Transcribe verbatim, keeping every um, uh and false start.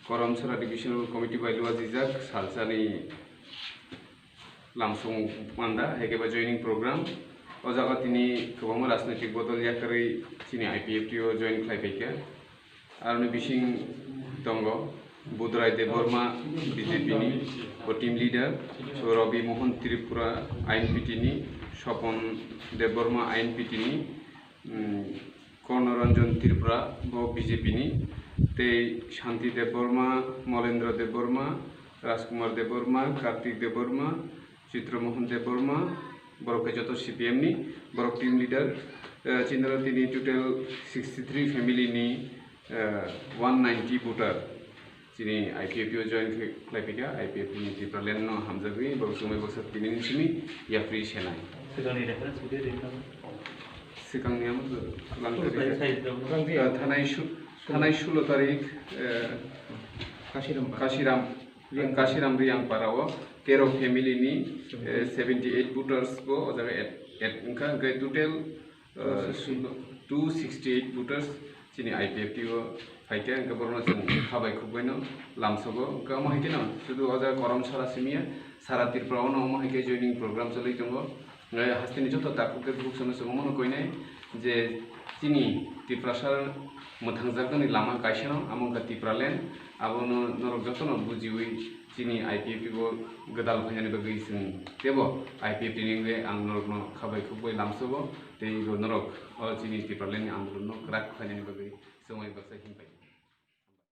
Koromsora Divisional Committee bai luajijak salsani lamsong panda, hai khe ba joining program. O jaga tini kwbangma rajnoitik bodol yakarwi chini I P F T o join khlai phaikha. Aroni bising tongo Budrai Debbarma, B J P ni, bo team leader, Rabi Mohan Tripura, I N P T ni, Sopon Debbarma, I N P T ni, mm, Kornoranjan Tripura, bo B J P ni, tei Shanti Debbarma, Molendra Debbarma, Rajkumar Debbarma, Kartik Debbarma, Chitra Mohan Debbarma, borok khe joto C P M ni, borok team leader, eh, chini aro tini total sixty three family ni, eh, one ninety voter. Chini I P F T o join khe-, khlai phaikha, I P F T ni Tipraland no hamjagwi, borok chumui baksa tini ni simi yapri senai. Swkangni reference video rinai. Swkangni amo langtari. Thanai su-, thanai sulo tarik, eh, Kasiram. Kasiram, Kasiram Riang para o tero family ni, eh, seventy eight voters bo o jaga add, add wngkha, hwnkhe total, eh, two sixty eight voters chini I P F T o phaikha, hwnkhe borokno chwng khabai khukbaino lamsogo, hwnkhe omo hai kheno sudu o jaga Koromsora simiya, sara Tripura o no omo hai khe joining program choli tongo. Hasteni joto takhuk tei bukhuk sono chwng omono koinai je chini Tiprasa mwthangjaknani lama kaisano, amo wngkha Tipraland. Abono norok jotono bujiwi chini I P F T o gwdal phainani bagwi chwng teibo I P F T ni wngwi ang norokno khabai khukbai lamsogo tei bo norok o chini Tipraland ni andolonno kwrak khlainani bagwi chwngwi baksa himpai.